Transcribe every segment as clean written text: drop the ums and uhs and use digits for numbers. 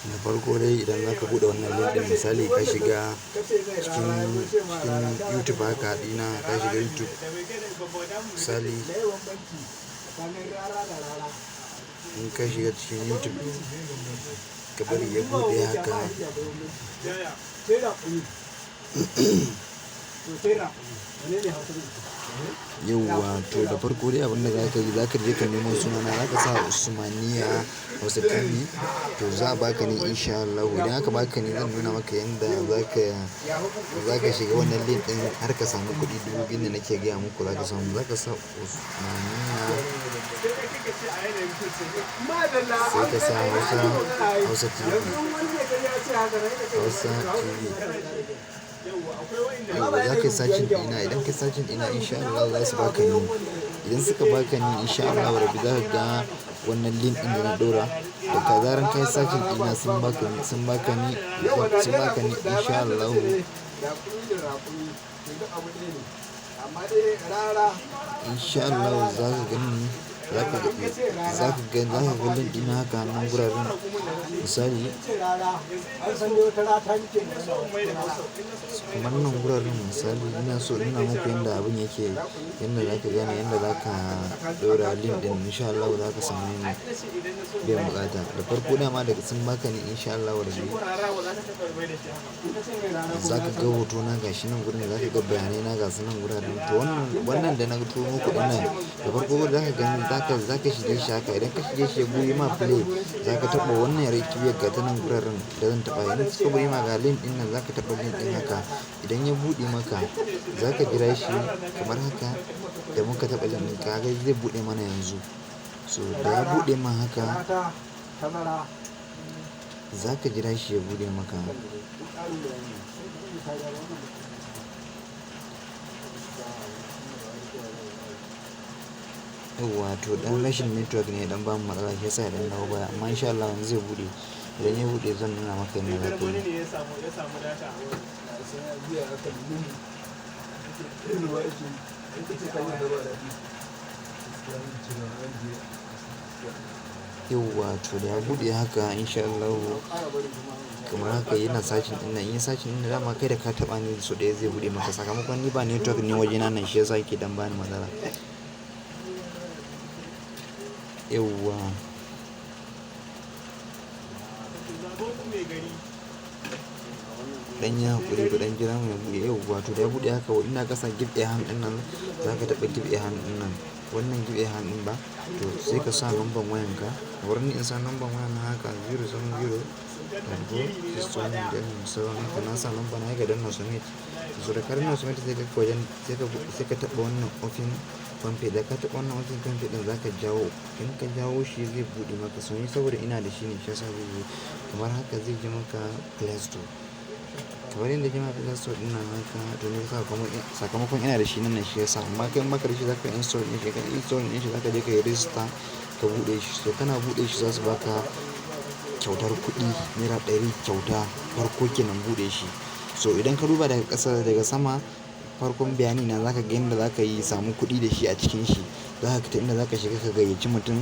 Da farko dai, idan zaka buɗe wannan link ɗin, misali ka shiga cikin YouTube haka ɗina, ka shiga YouTube misali, in ka shiga cikin YouTube ka bari ya buɗe haka. Yauwa, to da farko dai abin da za ka yi, za ka je ka nemo sunana, za ka sa Usmaniya Hausa TV, to za a baka ni insha Allahu. Idan aka baka ni, zan nuna maka yanda za ka shiga wannan link ɗin har ka samu kuɗi 2000 da nake gaya muku za ka samu. Za ka sa Usmaniya, sai ka sa Hausa TV, Hausa TV. Yauwa, za ka yi searching ɗina. Idan ka yi searching ɗina, insha Allah za su baka ni. Idan suka baka ni, insha Allahu Rabbi za ka ga wannan link ɗin da na ɗora. Da ka zaran ka yi searching ɗina, sun baka ni, sun baka ni, sun baka ni insha Allahu. Insha Allahu za ka gani, za ka ga link ɗina haka nan guraren misali. Kamar nan guraren misali, ina so in nuna muku yanda abun yake, yanda za ka gane yanda za ka ɗora link ɗin, insha Allahu za ka sami biyan buƙata. Da farko dama daga sun baka ni, insha Allahu Rabbi, za ka ga hotona gashi nan gurin, za ka ga bayanai na gasu nan guraren. To wannan da na turo muku ɗin nan, da farko za ka gani, za ka shige shi haka. Idan ka shige shi ya buɗe ma play, za ka taɓa wannan kibiyar ga ta nan guraren da zan taɓa. Idan suka buɗe ma ga link ɗin nan, za ka taɓa link ɗin haka. Idan ya buɗe maka, za ka jira shi kamar haka da muka taɓa link ɗin, ka ga zai buɗe mana yanzu. So da ya buɗe ma haka, za ka jira shi ya buɗe maka. Yauwa, to ɗan rashin network ne ya ɗan bamu matsala, shi yasa ya ɗan dawo baya, amma insha Allah yanzu zai buɗe. Idan ya buɗe, zan nuna maka yanda za ka yi. Yauwa, to da ya buɗe haka, insha Allahu, kamar haka yana searching ɗin nan. In ya searching ɗin nan, dama kai da ka taɓa ni sau ɗaya zai buɗe maka. Sakamakon ni ba network ne wajena nan, shi yasa yake ɗan bani matsala. Yauwa. Ɗan yi haƙuri, ku ɗan jira mu ya buɗe. Yauwa, to da ya buɗe haka, ina kasa give a hand ɗin nan, za ka taɓa give a hand ɗin nan. Wannan give a hand ɗin ba, to sai ka sa number wayanka. Bari ni in sa number wayana haka, 070 34 61 7, haka na sa number na, sai ka danna submit. So da ka danna submit, sai ka wajen, sai ka taɓa wannan open PalmPay. Da ka taɓa wannan open PalmPay ɗin, za ka jawo. In ka jawo shi, zai buɗe maka. So ni saboda ina da shi ne shi yasa zai zo kamar haka, zai je maka Play Store. Kamar yadda ya je maka Play Store ɗin nan haka, to ni sakamakon ina da shi nan shi yasa. Amma kai in baka da shi, za ka install ɗin shi. Ka install ɗin shi, za ka je ka yi register ka buɗe shi. So kana buɗe shi, za su baka kyautar kuɗi naira 100 kyauta, farko kenan buɗe shi. So idan ka duba daga ƙasa, daga sama, farkon bayani na, za ka ga yanda za ka yi samu kuɗi da shi a cikin shi. Za ka ta inda za ka shiga ka gayyaci mutum,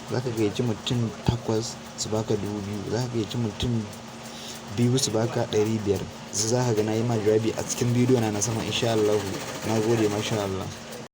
za ka gayyaci mutum takwas su baka 2000. Za ka gayyaci mutum biyu su baka 500. Za ka ga na yi ma jawabi a cikin bidiyo na na sama insha Allahu. Na gode, masha Allah.